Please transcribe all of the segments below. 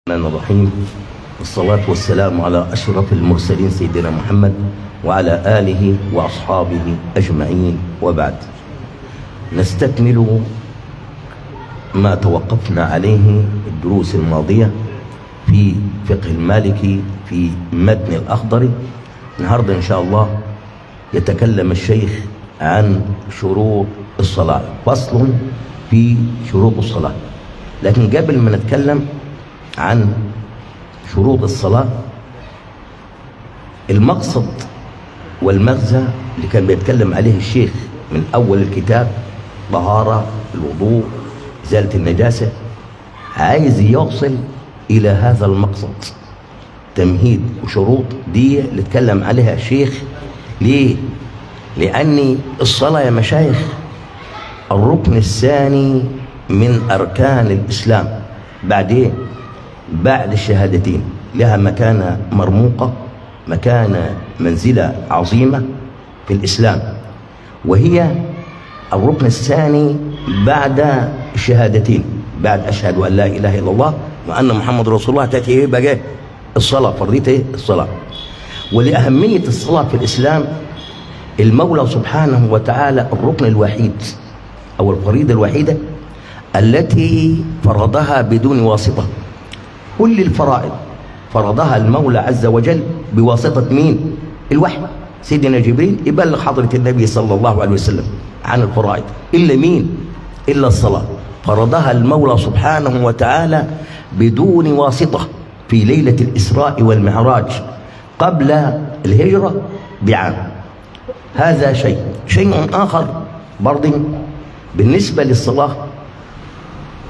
الرحمن الرحيم، والصلاة والسلام على أشرف المرسلين سيدنا محمد وعلى آله وأصحابه أجمعين، وبعد. نستكمل ما توقفنا عليه الدروس الماضية في فقه المالكي في متن الأخضر. النهاردة إن شاء الله يتكلم الشيخ عن شروط الصلاة، فصل في شروط الصلاة. لكن قبل ما نتكلم عن شروط الصلاة، المقصد والمغزى اللي كان بيتكلم عليه الشيخ من أول الكتاب، طهارة، الوضوء، إزالة النجاسة، عايز يوصل إلى هذا المقصد. تمهيد وشروط دي اللي اتكلم عليها الشيخ. ليه؟ لأن الصلاة يا مشايخ الركن الثاني من أركان الإسلام، بعد إيه؟ بعد الشهادتين. لها مكانة مرموقة، مكانة منزلة عظيمة في الإسلام، وهي الركن الثاني بعد الشهادتين، بعد أشهد أن لا إله إلا الله وأن محمد رسول الله، تأتي إيه بقى؟ الصلاة، فرضية إيه؟ الصلاة. ولأهمية الصلاة في الإسلام، المولى سبحانه وتعالى الركن الوحيد أو الفريضة الوحيدة التي فرضها بدون واسطة. كل الفرائض فرضها المولى عز وجل بواسطة مين؟ الوحي. سيدنا جبريل يبلغ حضرة النبي صلى الله عليه وسلم عن الفرائض، إلا مين؟ إلا الصلاة، فرضها المولى سبحانه وتعالى بدون واسطة في ليلة الإسراء والمعراج قبل الهجرة بعام. هذا شيء. شيء آخر برضه بالنسبة للصلاة،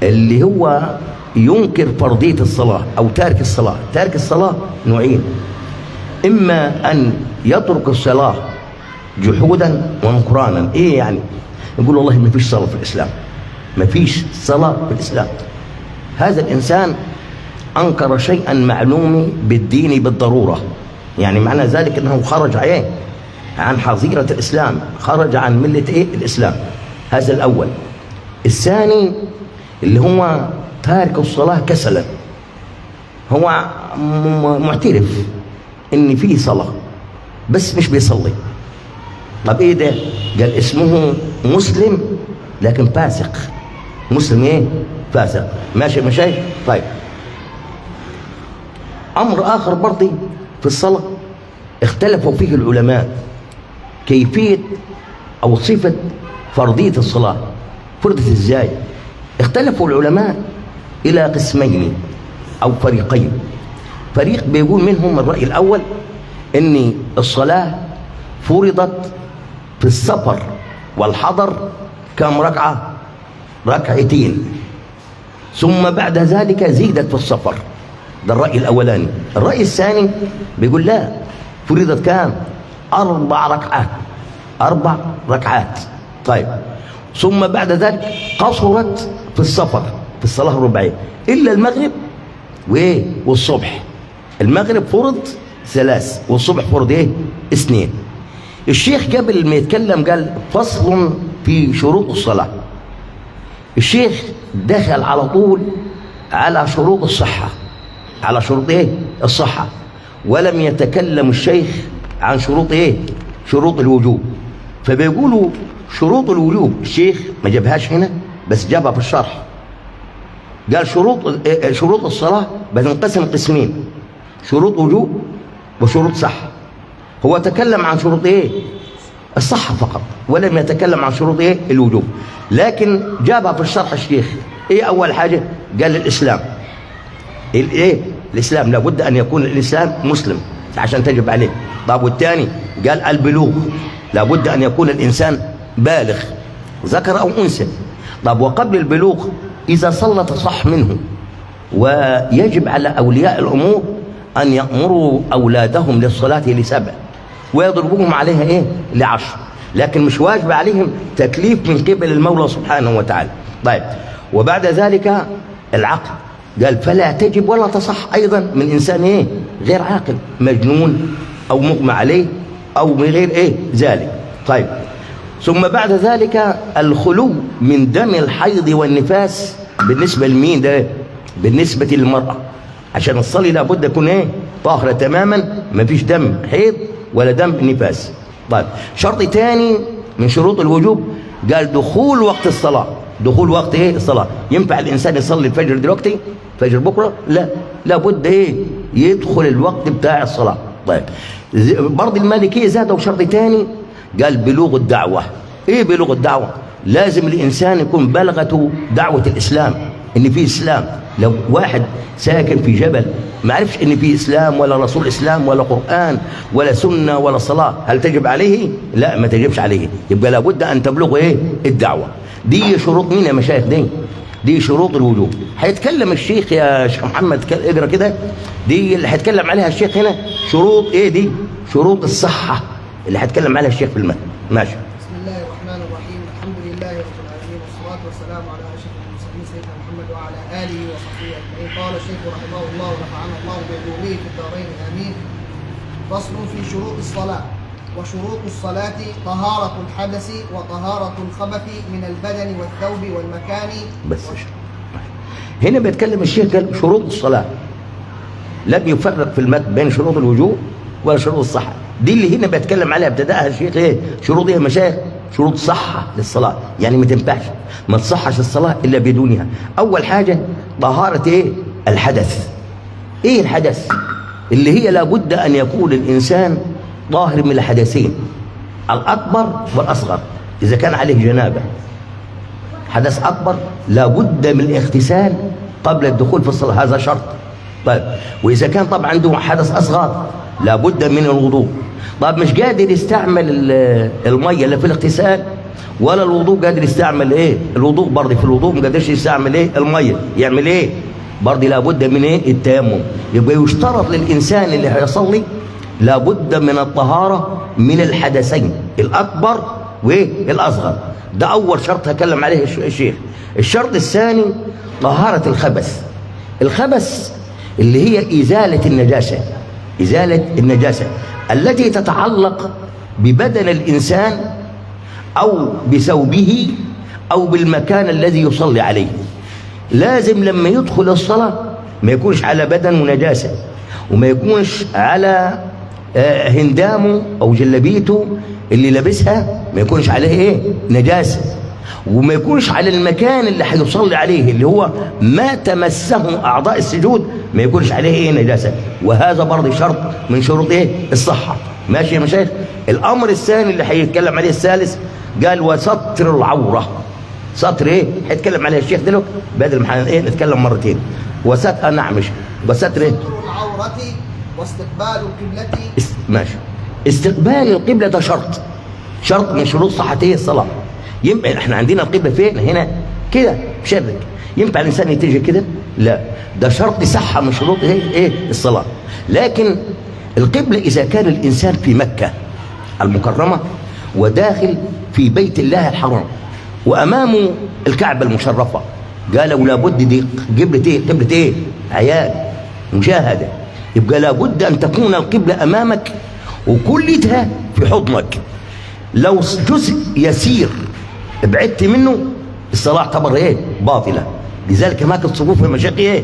اللي هو ينكر فرضية الصلاة أو تارك الصلاة. تارك الصلاة نوعين: إما أن يترك الصلاة جحودا ونكرانا. إيه يعني؟ يقول والله ما فيش صلاة في الإسلام، ما فيش صلاة في الإسلام. هذا الإنسان أنكر شيئا معلوم بالدين بالضرورة، يعني معنى ذلك أنه خرج إيه؟ عن حظيرة الإسلام، خرج عن ملة إيه؟ الإسلام. هذا الأول. الثاني اللي هو تارك الصلاة كسلا، هو معترف إن فيه صلاة بس مش بيصلي. طب إيه ده؟ قال اسمه مسلم لكن فاسق. مسلم إيه؟ فاسق. ماشي ماشي. طيب، أمر آخر برضه في الصلاة اختلفوا فيه العلماء، كيفية أو صفة فرضية الصلاة، فرضت إزاي؟ اختلفوا العلماء إلى قسمين أو فريقين. فريق بيقول منهم الرأي الأول إن الصلاة فرضت في السفر والحضر كم ركعة؟ ركعتين، ثم بعد ذلك زيدت في السفر. ده الرأي الأولاني. الرأي الثاني بيقول لا، فرضت كام؟ 4 ركعات، 4 ركعات. طيب، ثم بعد ذلك قصرت في السفر في الصلاة الرباعية إلا المغرب وإيه؟ والصبح. المغرب فرض 3 والصبح فرض إيه؟ 2. الشيخ قبل ما يتكلم قال فصل في شروط الصلاة. الشيخ دخل على طول على شروط الصحة، على شروط إيه؟ الصحة، ولم يتكلم الشيخ عن شروط إيه؟ شروط الوجوب. فبيقولوا شروط الوجوب الشيخ ما جابهاش هنا بس جابها في الشرح. قال شروط الصلاة بتنقسم قسمين: شروط وجوب وشروط صحة. هو تكلم عن شروط إيه؟ الصحة فقط، ولم يتكلم عن شروط إيه؟ الوجوب. لكن جابها في الشرح الشيخ. إيه أول حاجة؟ قال الإسلام. الإيه؟ الإسلام، لابد أن يكون الإنسان مسلم عشان تجب عليه. طب والثاني قال البلوغ، لابد أن يكون الإنسان بالغ ذكر أو أنثى. طب وقبل البلوغ إذا صلى تصح منه. ويجب على أولياء الأمور أن يأمروا أولادهم للصلاة ل7 ويضربوهم عليها إيه؟ ل10، لكن مش واجب عليهم تكليف من قبل المولى سبحانه وتعالى. طيب، وبعد ذلك العقل، قال فلا تجب ولا تصح أيضا من إنسان إيه؟ غير عاقل، مجنون أو مغمى عليه أو من غير إيه؟ ذلك. طيب، ثم بعد ذلك الخلو من دم الحيض والنفاس بالنسبة لمين ده؟ بالنسبة للمرأة. عشان الصلي لابد يكون ايه؟ طاهرة تماما، مفيش دم حيض ولا دم نفاس. طيب شرط تاني من شروط الوجوب قال دخول وقت الصلاة. دخول وقت ايه؟ الصلاة. ينفع الإنسان يصلي الفجر دلوقتي؟ فجر بكرة؟ لا، لابد ايه؟ يدخل الوقت بتاع الصلاة. طيب برضه المالكية زادوا شرط تاني قال بلوغ الدعوة. ايه بلوغ الدعوة؟ لازم الإنسان يكون بلغته دعوة الإسلام، إن في إسلام. لو واحد ساكن في جبل ما عرفش إن في إسلام ولا رسول إسلام ولا قرآن ولا سنة ولا صلاة، هل تجب عليه؟ لا، ما تجبش عليه. يبقى لابد أن تبلغ إيه؟ الدعوة. دي شروط مين يا مشايخ؟ دي شروط الوجوب. هيتكلم الشيخ يا شيخ محمد، اقرا كده، دي اللي هيتكلم عليها الشيخ هنا شروط إيه دي؟ شروط الصحة اللي هيتكلم عليها الشيخ في المتن. ماشي. بسم الله الرحمن الرحيم، الحمد لله رب العالمين، والصلاة والسلام على أشرف المرسلين سيدنا محمد وعلى آله وصحبه أجمعين. قال الشيخ رحمه الله ونفعنا الله بعلومه في الدارين آمين. فصل في شروط الصلاة. وشروط الصلاة طهارة الحدث وطهارة الخبث من البدن والثوب والمكان. بس هنا بيتكلم الشيخ قال شروط الصلاة، لم يفرق في المتن بين شروط الوجوب ولا شروط الصحة. دي اللي هنا بيتكلم عليها ابتدأها الشيخ ايه؟ شروط ايه يا مشايخ؟ شروط صحة للصلاة، يعني ما تنفعش، ما تصحش الصلاة إلا بدونها. أول حاجة طهارة ايه؟ الحدث. ايه الحدث؟ اللي هي لابد أن يكون الإنسان طاهر من الحدثين، الأكبر والأصغر. إذا كان عليه جنابة حدث أكبر لابد من الاغتسال قبل الدخول في الصلاة، هذا شرط. طيب وإذا كان طبعا عنده حدث أصغر لابد من الوضوء. طب مش قادر يستعمل المية لا في الاغتسال ولا الوضوء، قادر يستعمل ايه؟ الوضوء برضه، في الوضوء ما قادرش يستعمل ايه؟ المية، يعمل ايه؟ برضه لابد من ايه؟ التيمم. يبقى يشترط للإنسان اللي هيصلي لابد من الطهارة من الحدثين، الأكبر والأصغر. ده أول شرط هكلم عليه الشيخ. الشرط الثاني طهارة الخبث. الخبث اللي هي إزالة النجاسة، إزالة النجاسة التي تتعلق ببدن الإنسان أو بثوبه أو بالمكان الذي يصلي عليه. لازم لما يدخل الصلاة ما يكونش على بدنه نجاسة، وما يكونش على هندامه أو جلبيته اللي لابسها ما يكونش عليه إيه؟ نجاسة، وما يكونش على المكان اللي هيصلي عليه اللي هو ما تمسه أعضاء السجود ما يكونش عليه إيه؟ نجاسة. وهذا برضه شرط من شروط إيه؟ الصحة. ماشي يا مشايخ؟ الأمر الثاني اللي هيتكلم عليه الثالث قال وستر العورة. ستر إيه؟ هيتكلم عليه الشيخ دلوقتي بدل ما إيه نتكلم مرتين. وستر نعم، وستر إيه؟ ستر العورة واستقبال القبلة. ماشي. استقبال القبلة ده شرط، شرط من شروط صحة الصلاة. ينفع احنا عندنا القبلة فين؟ هنا كده مشرك، ينفع الإنسان يتجه كده؟ لا، ده شرط صحة من شروط ايه؟ الصلاة. لكن القبلة إذا كان الإنسان في مكة المكرمة وداخل في بيت الله الحرام وأمامه الكعبة المشرفة، قالوا لابد دي قبلة ايه؟ قبلة ايه؟ عيان مشاهدة. يبقى لابد أن تكون القبلة أمامك وكلتها في حضنك. لو جزء يسير بعدت منه الصلاة تعتبر ايه؟ باطلة. لذلك هناك الصفوف في المشايخ ايه؟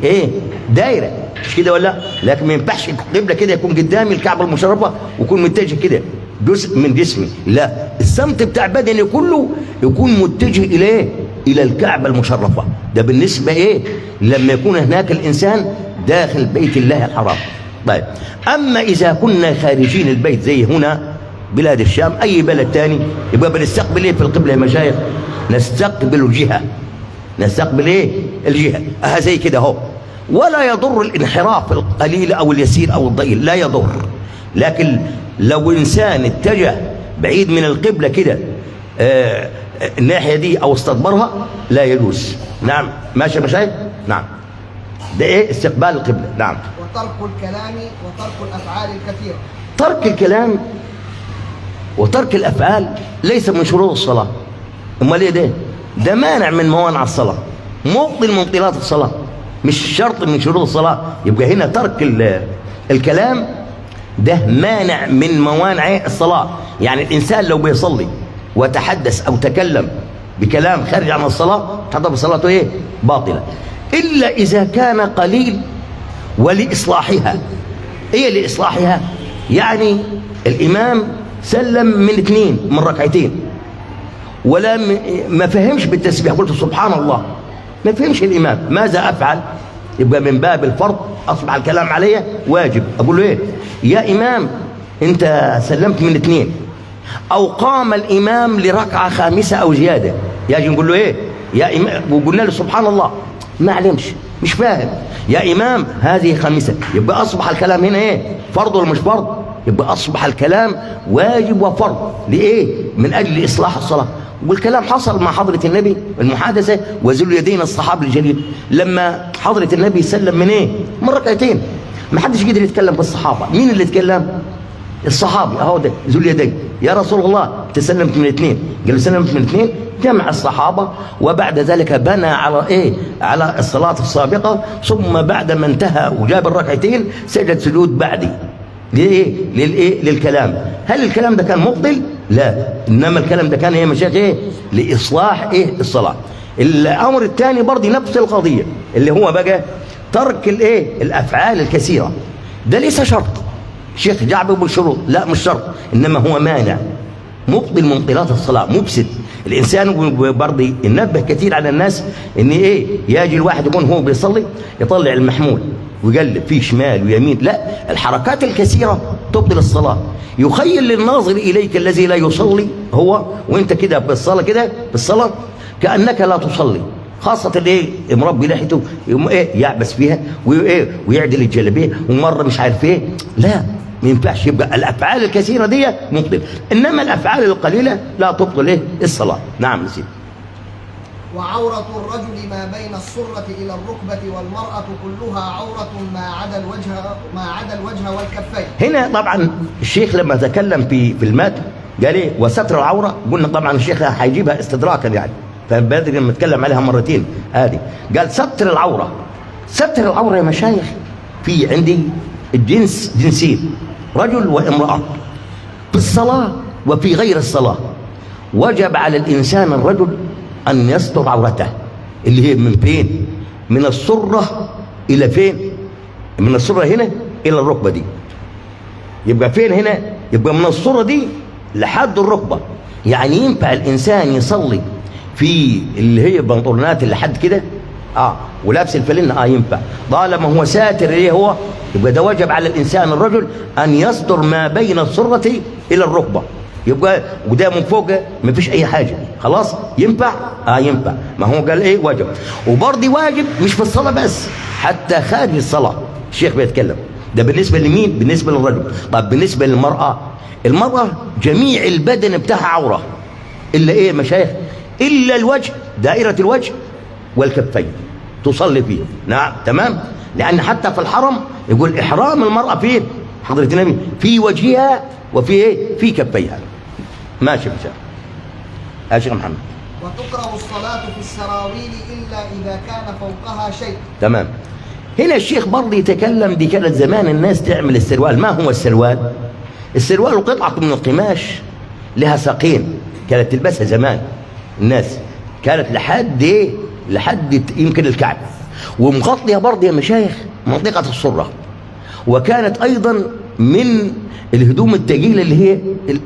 ايه؟ دايرة، مش كده ولا؟ لكن ما ينفعش القبلة كده يكون قدامي الكعبة المشرفة ويكون متجه كده جزء من جسمي، لا، السمت بتاع بدني كله يكون متجه الى ايه؟ الى الكعبة المشرفة. ده بالنسبة ايه؟ لما يكون هناك الإنسان داخل بيت الله الحرام. طيب أما إذا كنا خارجين البيت زي هنا بلاد الشام أي بلد تاني، يبقى بنستقبل إيه في القبلة يا مشايخ؟ نستقبل الجهة. نستقبل إيه؟ الجهة. أها زي كده أهو. ولا يضر الانحراف القليل أو اليسير أو الضئيل، لا يضر. لكن لو إنسان اتجه بعيد من القبلة كده الناحية دي أو استدبرها لا يجوز. نعم ماشي يا مشايخ؟ نعم. ده إيه؟ استقبال القبلة. نعم. وترك الكلام وترك الأفعال الكثيرة. ترك الكلام وترك الأفعال ليس من شروط الصلاة. أمال إيه ده؟ ده مانع من موانع الصلاة، مبطل مبطلات الصلاة، مش شرط من شروط الصلاة. يبقى هنا ترك الكلام ده مانع من موانع الصلاة. يعني الإنسان لو بيصلي وتحدث أو تكلم بكلام خارج عن الصلاة تعتبر صلاته إيه؟ باطلة، إلا إذا كان قليل ولإصلاحها. إيه لإصلاحها؟ يعني الإمام سلم من 2، من ركعتين، ولا ما فهمش بالتسبيح، قلت سبحان الله، ما فهمش الإمام، ماذا أفعل؟ يبقى من باب الفرض أصبح الكلام علي واجب. أقول له إيه؟ يا إمام أنت سلمت من 2، أو قام الإمام لركعة خامسة أو زيادة، يجي نقول له إيه يا إمام؟ وقلنا له سبحان الله، ما علمش، مش فاهم، يا إمام هذه خامسة، يبقى أصبح الكلام هنا إيه؟ فرض ولا مش فرض؟ يبقى أصبح الكلام واجب وفرض. لإيه؟ من أجل إصلاح الصلاة. والكلام حصل مع حضرة النبي، المحادثة وذو اليدين الصحابي الجليل، لما حضرة النبي سلم من إيه؟ من ركعتين، ما حدش قدر يتكلم بالصحابة. مين اللي اتكلم؟ الصحابي اهو ده ذو اليدين، يا رسول الله تسلمت من 2، قال له سلمت من 2. جمع الصحابة وبعد ذلك بنى على ايه؟ على الصلاة السابقة، ثم بعد ما انتهى وجاب الركعتين سجد سجود بعدي. ليه؟ للايه؟ للكلام. هل الكلام ده كان مبطل؟ لا، انما الكلام ده كان ايه يا مشايخ؟ ايه؟ لاصلاح ايه؟ الصلاة. الامر الثاني برضه نفس القضية، اللي هو بقى ترك الايه؟ الافعال الكثيرة. ده ليس شرط، شيخ جعبه بالشروط، لا مش شرط، انما هو مانع، مبطل مبطلات الصلاة، مفسد. الانسان برضه ينبه كثير على الناس ان ايه؟ يجي الواحد يكون هو بيصلي يطلع المحمول ويقلب فيه شمال ويمين، لا، الحركات الكثيرة تبطل الصلاة. يخيل للناظر اليك الذي لا يصلي هو وانت كده بالصلاة، كده بالصلاة كانك لا تصلي، خاصة الايه؟ مربي لحيته يقوم ايه؟ يعبس فيها وايه؟ ويعدل الجلابية ومرة مش عارف ايه، لا ما ينفعش. يبقى الافعال الكثيرة دي مبطل، انما الافعال القليلة لا تبطل ايه؟ الصلاة. نعم نسيب. وعورة الرجل ما بين السرة إلى الركبة، والمرأة كلها عورة ما عدا الوجه والكفين. هنا طبعا الشيخ لما تكلم في المتن قال ايه؟ وستر العورة. قلنا طبعا الشيخ هيجيبها استدراكا يعني، فبدري لما اتكلم عليها مرتين ادي قال ستر العورة. ستر العورة يا مشايخ في عندي الجنس جنسين، رجل وامرأة، في الصلاة وفي غير الصلاة. وجب على الإنسان الرجل أن يستر عورته، اللي هي من فين؟ من السرة إلى فين؟ من السرة هنا إلى الركبة دي. يبقى فين هنا؟ يبقى من السرة دي لحد الركبة. يعني ينفع الإنسان يصلي في اللي هي بنطلونات اللي حد كده ولابس الفلنة؟ ينفع طالما هو ساتر ايه هو. يبقى ده وجب على الإنسان الرجل أن يستر ما بين السرة إلى الركبة، يبقى وده من فوق ما فيش أي حاجة، خلاص ينفع؟ ينفع. ما هو قال إيه؟ واجب. وبرضه واجب مش في الصلاة بس، حتى خارج الصلاة. الشيخ بيتكلم ده بالنسبة لمين؟ بالنسبة للرجل. طب بالنسبة للمرأة، المرأة جميع البدن بتاعها عورة إلا إيه يا مشايخ؟ إلا الوجه، دائرة الوجه والكفين تصلي فيه. نعم تمام. لأن حتى في الحرم يقول إحرام المرأة فين؟ حضرة النبي في وجهها وفي إيه؟ في كفيها. ماشي يا شيخ محمد. وتكره الصلاة في السراويل إلا إذا كان فوقها شيء. تمام. هنا الشيخ برضه يتكلم، دي كانت زمان الناس تعمل السروال. ما هو السروال؟ السروال قطعة من القماش لها ساقين، كانت تلبسها زمان الناس، كانت لحد ايه؟ لحد يمكن الكعب، ومغطيه برضه يا مشايخ منطقة السرة. وكانت ايضا من الهدوم الثقيلة اللي هي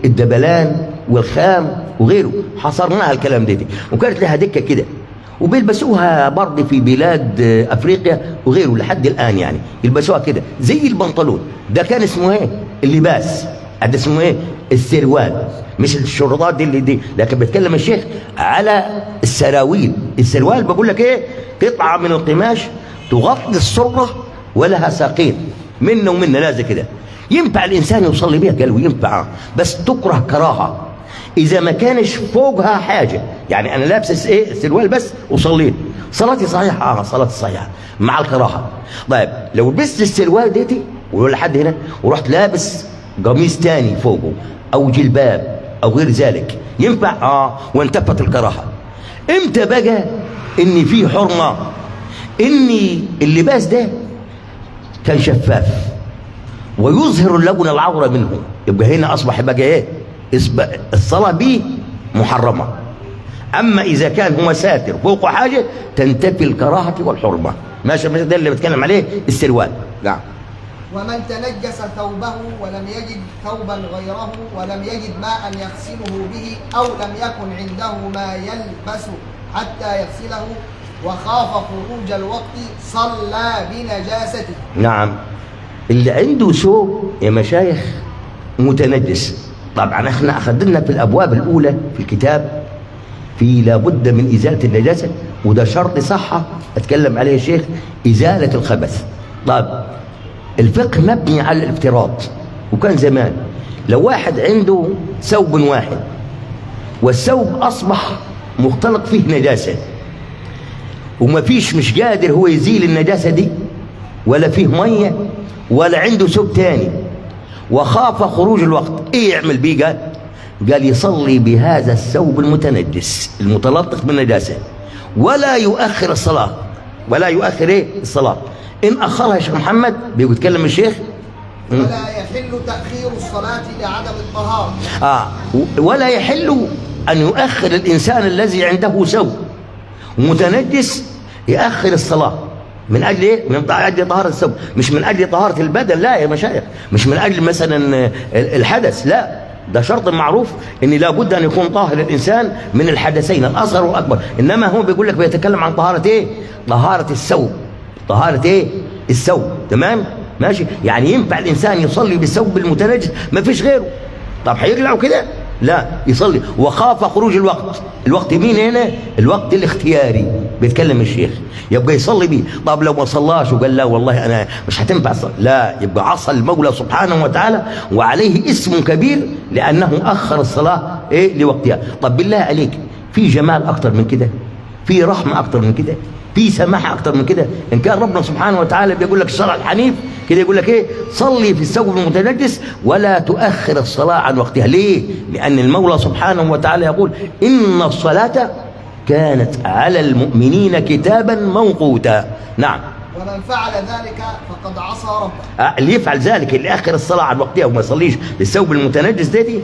الدبلان والخام وغيره، حصرناها الكلام دي، وكانت لها دكه كده، وبيلبسوها برضه في بلاد افريقيا وغيره لحد الان، يعني يلبسوها كده زي البنطلون. ده كان اسمه ايه؟ اللباس. هذا اسمه ايه؟ السروال، مش الشرطات دي اللي دي، لكن بيتكلم الشيخ على السراويل. السروال بقول لك ايه؟ قطعه من القماش تغطي السرة ولها ساقين منه ومنه لازم كده. ينفع الانسان يصلي بيها؟ قالوا ينفع، بس تكره كراهة اذا ما كانش فوقها حاجة. يعني انا لابس ايه؟ سروال بس وصليت، صلاتي صحيحه؟ صلاتي صحيحه مع الكراهة. طيب لو لبست السروال ديتي ولا حد هنا ورحت لابس قميص تاني فوقه او جلباب او غير ذلك، ينفع؟ وانتفت الكراهة. امتى بقى ان في حرمه؟ ان اللباس ده كان شفاف ويظهر اللون العورة منه، يبقى هنا اصبح بقى ايه؟ الصلاة به محرمة. اما اذا كان هو ساتر فوق حاجة تنتفي الكراهة والحرمة. ماشي، ده اللي بتكلم عليه السروال. نعم. ومن تنجس ثوبه ولم يجد ثوبا غيره ولم يجد ماء يغسله به أو لم يكن عنده ما يلبس حتى يغسله وخاف خروج الوقت صلى بنجاسته. نعم. اللي عنده ثوب يا مشايخ متنجس، طبعا احنا اخذنا في الابواب الاولى في الكتاب في لابد من ازالة النجاسة، وده شرط صحة اتكلم عليه الشيخ، ازالة الخبث. طب الفقه مبني على الافتراض، وكان زمان لو واحد عنده ثوب واحد والثوب اصبح مختلط فيه نجاسة ومفيش، مش قادر هو يزيل النجاسة دي، ولا فيه مية ولا عنده ثوب تاني، وخاف خروج الوقت، ايه يعمل بيه؟ قال يصلي بهذا الثوب المتنجس المتلطخ بالنجاسة ولا يؤخر الصلاة، ولا يؤخر ايه الصلاة. ان اخرها يا شيخ محمد بيتكلم الشيخ، ولا يحل تأخير الصلاة لعدم الطهارة. ولا يحل ان يؤخر الانسان الذي عنده ثوب متنجس يأخر الصلاة من أجل إيه؟ من أجل طهارة الثوب، مش من أجل طهارة البدن، لا يا مشايخ، مش من أجل مثلا الحدث، لا، ده شرط معروف إن لابد أن يكون طاهر الإنسان من الحدثين الأصغر والأكبر، إنما هو بيقول لك بيتكلم عن طهارة إيه؟ طهارة الثوب، طهارة إيه؟ الثوب. تمام؟ ماشي؟ يعني ينفع الإنسان يصلي بالثوب المتنجس ما فيش غيره، طب هيقلعه كده؟ لا، يصلي. وخاف خروج الوقت، الوقت مين هنا؟ الوقت الاختياري بيتكلم الشيخ، يبقى يصلي بيه. طب لو ما صلاش وقال لا والله انا مش هتنفع الصلاة، لا، يبقى عصى المولى سبحانه وتعالى وعليه اسم كبير لانه اخر الصلاة ايه لوقتها. طب بالله عليك في جمال اكتر من كده؟ في رحمه اكتر من كده؟ في سماحة اكتر من كده؟ ان كان ربنا سبحانه وتعالى بيقول لك الشرع الحنيف كده يقول لك ايه؟ صلي في الثوب المتنجس ولا تؤخر الصلاة عن وقتها. ليه؟ لان المولى سبحانه وتعالى يقول ان الصلاة كانت على المؤمنين كتابا موقوتا. نعم. ومن فعل ذلك فقد عصى ربه. اللي يفعل ذلك، اللي اخر الصلاة عن وقتها وما يصليش بالثوب المتنجس دي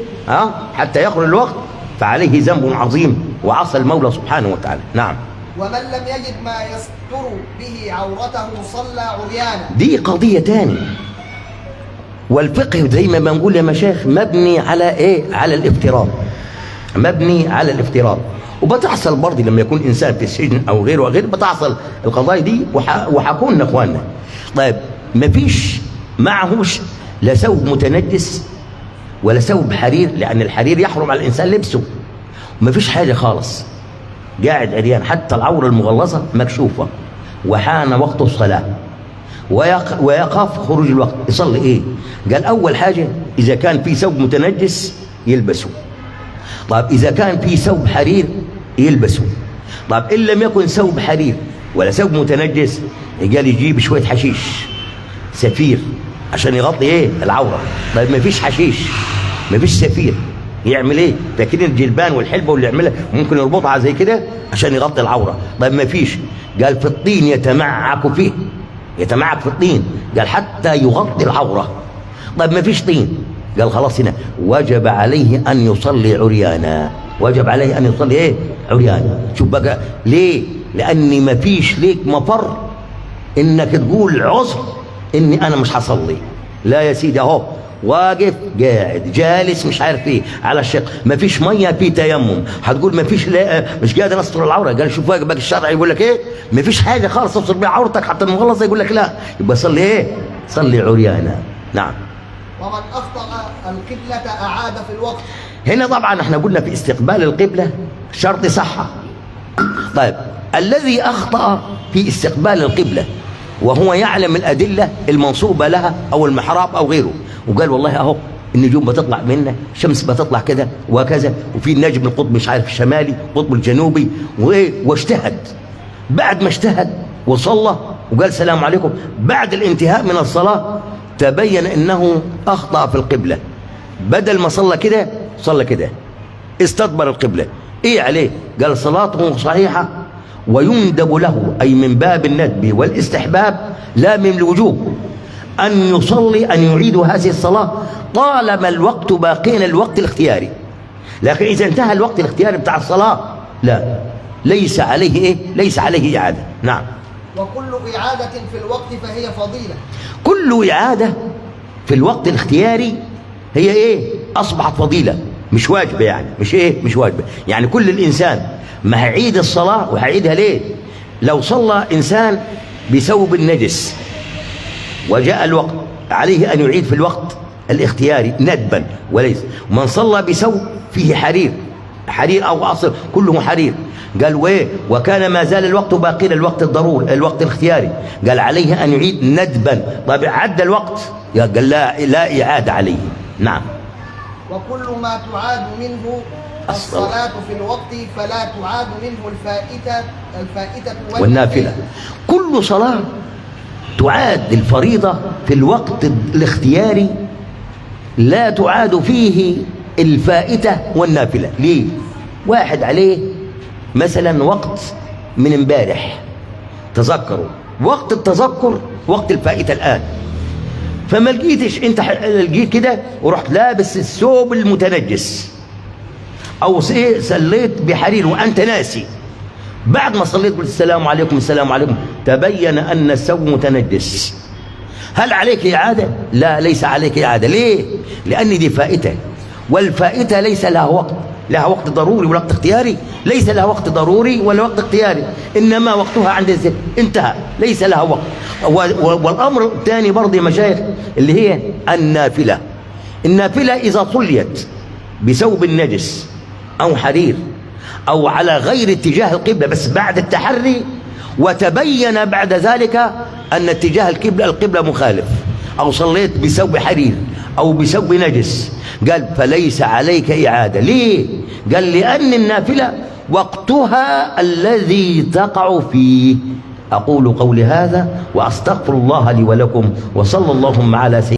حتى يخرج الوقت، فعليه ذنب عظيم وعصى المولى سبحانه وتعالى. نعم. ومن لم يجد ما يستر به عورته صلى عريانا. دي قضية تاني. والفقه زي ما بنقول يا مشايخ مبني على ايه؟ على الافتراض، مبني على الافتراض. وبتحصل برضه لما يكون انسان في السجن او غيره وغيره، بتحصل القضايا دي وحكونا اخواننا. طيب مفيش معهوش لا ثوب متنجس ولا ثوب حرير، لان الحرير يحرم على الانسان لبسه، مفيش حاجة خالص، قاعد عريان، حتى العورة المغلظة مكشوفة، وحان وقت الصلاة ويخاف خروج الوقت، يصلي ايه؟ قال اول حاجة اذا كان في ثوب متنجس يلبسه. طيب اذا كان في ثوب حرير يلبسه. طيب ان لم يكن ثوب حرير ولا ثوب متنجس، قال يجيب شوية حشيش سفير عشان يغطي ايه؟ العورة. طيب ما فيش حشيش، ما فيش سفير، يعمل ايه؟ فاكرين الجلبان والحلبه واللي يعملها ممكن يربطها زي كده عشان يغطي العورة. طيب ما فيش، قال في الطين يتمعك فيه، يتمعك في الطين، قال حتى يغطي العورة. طيب ما فيش طين، قال خلاص هنا وجب عليه ان يصلي عريانا، وجب عليه ان يصلي ايه؟ عريانا. شوف بقى ليه؟ لان ما فيش ليك مفر انك تقول عذر اني انا مش هصلي. لا يا سيدي، اهو واقف قاعد جالس مش عارف ايه على الشق، ما فيش مية، في تيمم، هتقول ما فيش، لا مش قادر استر العورة. قال شوف بقى الشرع يقول لك ايه؟ ما فيش حاجة خالص تستر بيها عورتك حتى المغلظة، يقول لك لا، يبقى صلي ايه؟ صلي عريانا. نعم. ومن اخطا القبلة اعاد في الوقت. هنا طبعا احنا قلنا في استقبال القبلة شرط صحة. طيب الذي اخطا في استقبال القبلة وهو يعلم الادلة المنصوبه لها او المحراب او غيره، وقال والله اهو النجوم بتطلع منا، الشمس بتطلع كذا وكذا، وفي النجم القطب مش عارف الشمالي القطب الجنوبي، واجتهد. بعد ما اجتهد وصلى وقال سلام عليكم، بعد الانتهاء من الصلاة تبين انه اخطأ في القبلة، بدل ما صلى كده صلى كده، استدبر القبلة. ايه عليه؟ قال صلاته صحيحة ويندب له، اي من باب الندب والاستحباب لا من الوجوب، أن يصلي، أن يعيد هذه الصلاة طالما الوقت باقين، الوقت الاختياري. لكن إذا انتهى الوقت الاختياري بتاع الصلاة لا، ليس عليه إيه؟ ليس عليه إعادة. نعم. وكل إعادة في الوقت فهي فضيلة. كل إعادة في الوقت الاختياري هي إيه؟ أصبحت فضيلة، مش واجبة، يعني مش إيه؟ مش واجبة. يعني كل الإنسان ما هيعيد الصلاة، وهيعيدها ليه؟ لو صلى إنسان بثوب النجس وجاء الوقت عليه أن يعيد في الوقت الاختياري ندبا، وليس من صلى بثوب فيه حرير، حرير أو أصل كله حرير، قال وإيه؟ وكان ما زال الوقت باقيا، الوقت الضروري الوقت الاختياري، قال عليه أن يعيد ندبا. طيب عدى الوقت، قال لا إعادة عليه. نعم. وكل ما تعاد منه الصلاة في الوقت فلا تعاد منه الفائتة والنافلة. كل صلاة تعاد الفريضة في الوقت الاختياري لا تعاد فيه الفائتة والنافلة. ليه؟ واحد عليه مثلا وقت من امبارح، تذكروا وقت التذكر وقت الفائتة الآن، فما لقيتش، انت لقيت كده ورحت لابس الثوب المتنجس، او ايه صليت بحرير وانت ناسي، بعد ما صليت قلت السلام عليكم السلام عليكم، تبين ان الثوب متنجس، هل عليك اعاده؟ لا، ليس عليك اعاده. ليه؟ لان دي فائته، والفائته ليس لها وقت، لها وقت ضروري ولا وقت اختياري؟ ليس لها وقت ضروري ولا وقت اختياري، انما وقتها عند الذكر انتهى، ليس لها وقت. والامر الثاني برضه يا مشايخ اللي هي النافله. النافله اذا صليت بثوب النجس او حرير او على غير اتجاه القبله بس بعد التحري، وتبين بعد ذلك ان اتجاه القبله مخالف، او صليت بثوب حرير او بثوب نجس، قال فليس عليك اعاده. ليه؟ قال لان النافله وقتها الذي تقع فيه. اقول قولي هذا واستغفر الله لي ولكم، وصلى اللهم على سيدنا